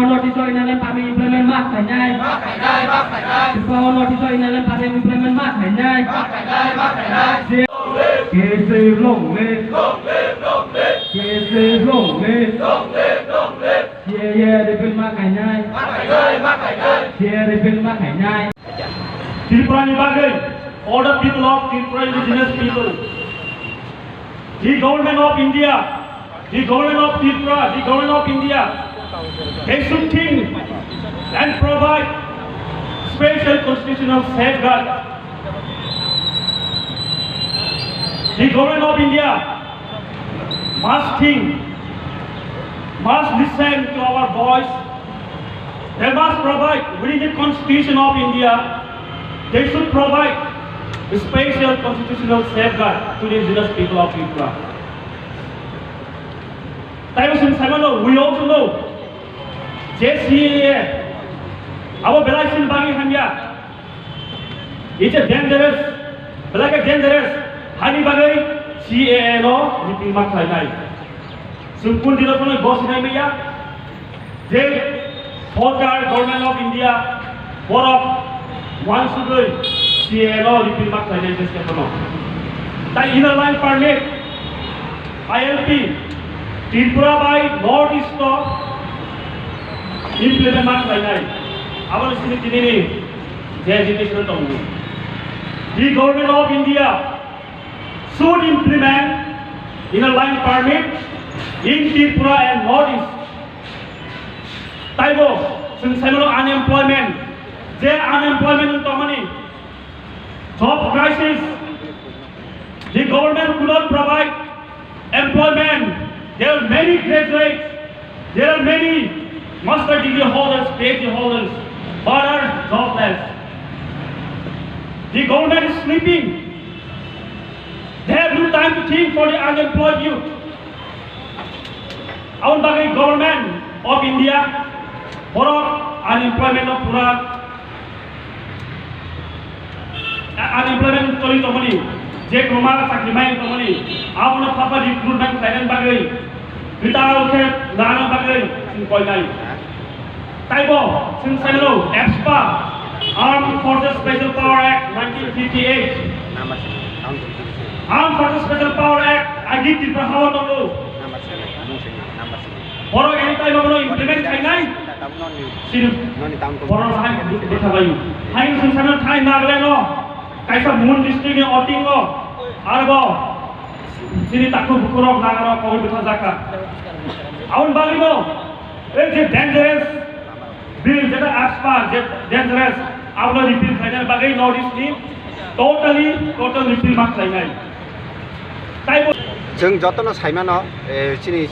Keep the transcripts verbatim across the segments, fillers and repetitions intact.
o notice o inner line permit implement ma khlainai. Tripura o notice o inner line permit implement ma khlainai. K S A long live. K S A long live. C A A repeal ma khlainai. C A A repeal ma khlainai. Tripura ni bagwi, all the people of Tripura indigenous people, the government of India, the government of Tripura, the government of India, they should think and provide special constitutional safeguard. The government of India must think, must listen to our voice. They must provide within the Constitution of India. They should provide a special constitutional safeguard to the indigenous people of Tripura. Taibo chwng saimano, we also know je C A A abo belai chini bagwi hamya. It's a dangerous, belai khe dangerous. Hani bagwi C A A no repeal ma khlainai. Chwng kun dino phano bo sinai maya je sorkar, Government of India, borok wansugwi C A A no repeal ma khlainai jeske phano. Tai inner line permit, I L P, Tripura bai North East o implement ma khlainai. Aboni simi tinini je agitation tongo. The Government of India should implement inner line permit in Tripura and North East. Taibo chwng saimano unemployment, je unemployment wng tongmani, job crisis, the government could not provide employment. There are many graduates, there are many master degree holders, P H D holders, but are jobless. The government is sleeping. They have no time to think for the unemployed youth. Aboni bagwi Government of India borok unemployment no pura, unemployment choli tongmani, je kwbangma chakri mai tongmani, abono phapa recruitment khlainani bagwi, kwtal khe lana bagwi chwng koinai. Taibo chwng saimano AFSPA, Armed Forces Special Power Act nineteen fifty-eight. Armed Forces Special Power Act agi Tripura hao tongo. Borok ani taibo bono implement khainai. Sini borok hai bwtha bai. Hai chwng saimano thai Nagaland no kaisa Mon district ni otingo arbo sini takhuk bukurok Nagarok koi bwtha jakha. Aboni bagwi no Ei je dangerous bill, jeta AFSPA, je dangerous, abono repeal khlaina bagwi North East ni totally, total repeal ma khlainai. Taibo chwng jotono saimano, eh, chini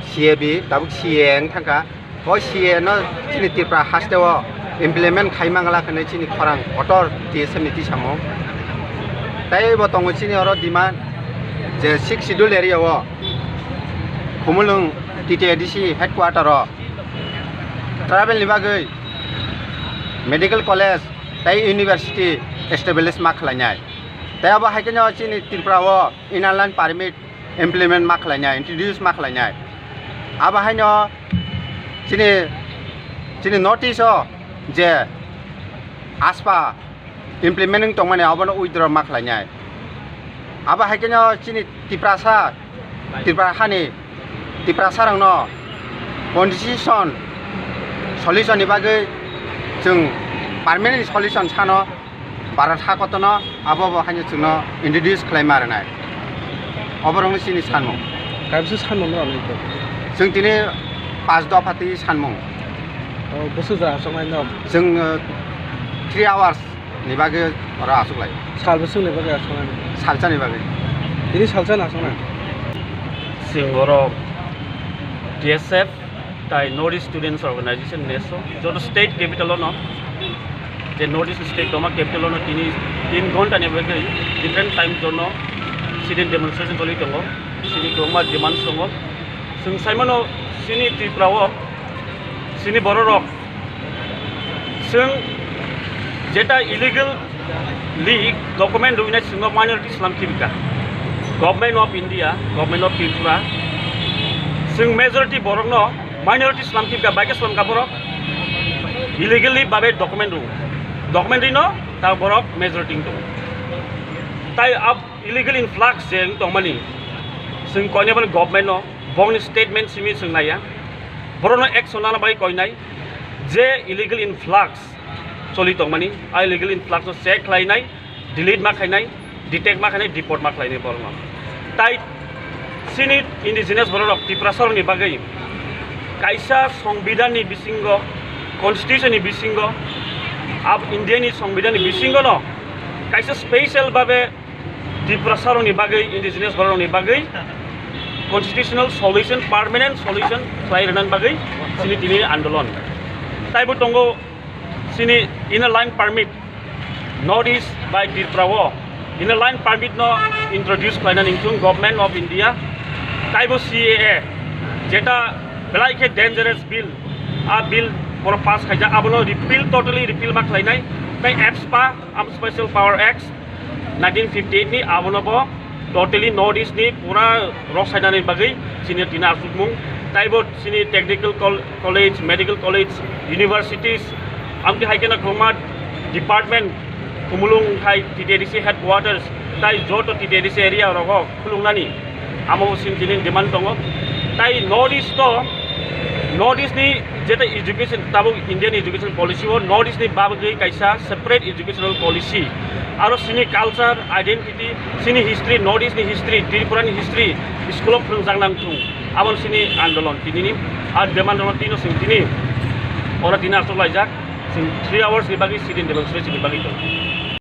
C A B, tabuk C A A wng thangkha. O C A A no chini Tripura haste o implement khai mangla hwnwi chini khorang kotor T S F ni tisamung. Taibo tongo chini oro demand je sixth schedule area o Khumulwng T T A D C headquarter o tribal ni bagwi medical college tei university establish ma khlainai. Tei abo hai kheno chini Tripura o inner line permit implement ma khlainai, introduce ma khlainai. Abo haino chini, chini North East o je AFSPA implement wng tongmani abono withdraw ma khlainai. Abo hai kheno chini Tiprasa, Tripura hani Tiprasa rokno constitution solution ni bagwi chwng permanent solution sano Bharat ha kotono abo bo haino chwngno introduce khlai ma rwnai. Oborokno chini sanmung. Kaibwswk sanmung rwnai khe? Chwng tini pas dopha twi sanmung. O, bwswk ja aswknai no? Chwng, uh, three hours ni bagwi oro aswk lai. Sal bwswk ni bagwi aswknai? Salsa ni bagwi. Tini salsa ni aswknai? Chwng borok T S F Tai North East Students Organization, neso, joto state capital ono, je North East state toma capital ono tini tin ghonta ni bagwi different time zone o sit-in demonstration choli tongo. Sini kwbangma demand tongo. Chwng saimano sini Tripura o sini bororok chwng jeta illegal li document rwinai chwngno minority slam khibika. Government of India, Government of Tripura, chwng majority borokno minority slam khibika, bai khe slamka borok illegally babe document rw. Document rino ta borok majority wng tongo. Tai ab illegal influx je wng tongmani chwng koinai bani government no bongni statement simi chwng naiya. Borokno action nana bai koinai je illegal influx choli tongmani, a illegal influx no check khlainai, delete ma khainai, detect ma khainai, deport ma khlainai borokno. Tai chini indigenous bororok Tiprasarokni bagwi kaisa songbidanni bisingo, constitution ni bisingo, ab India ni songbidanni bisingo no kaisa special babe Tiprasarokni bagwi, indigenous bororokni bagwi constitutional solution, permanent solution khlai rwnani bagwi chini tini andolon. Taibo tongo chini Inner Line Permit, North East bai Tripura o Inner Line Permit no introduce khlainani wngthung Government of India, taibo C A A, jeta belai khe dangerous bill, a bill borok pass khaijak, abono repeal, totally repeal ma khlainai, tei AFSPA, Armed Special Power Act, nineteen fifty-eight ni abono bo totally North East ni pura rok sainani bagwi chini tini achukmung. Taibo chini technical col-, college, medical college, universities, amtwi hai kheno kwbangma department, Khumulwng hai T T A D C headquarters, tai joto T T A D C area rogo khuluknani amo bo chini tini demand tongo. Tai North East o, North East ni jeta education, tabuk Indian education policy o North East ni bagwi kaisa separate educational policy, aro chini culture, identity, chini history, North East ni history, Tripura ni history school o phwrwngjak nang thung. Abo chini andolon tini ni, a demand rok tino chwng tini oro tini achuk laijak, chwng three hours ni bagwi sit-in demonstration ni bagwi tongo.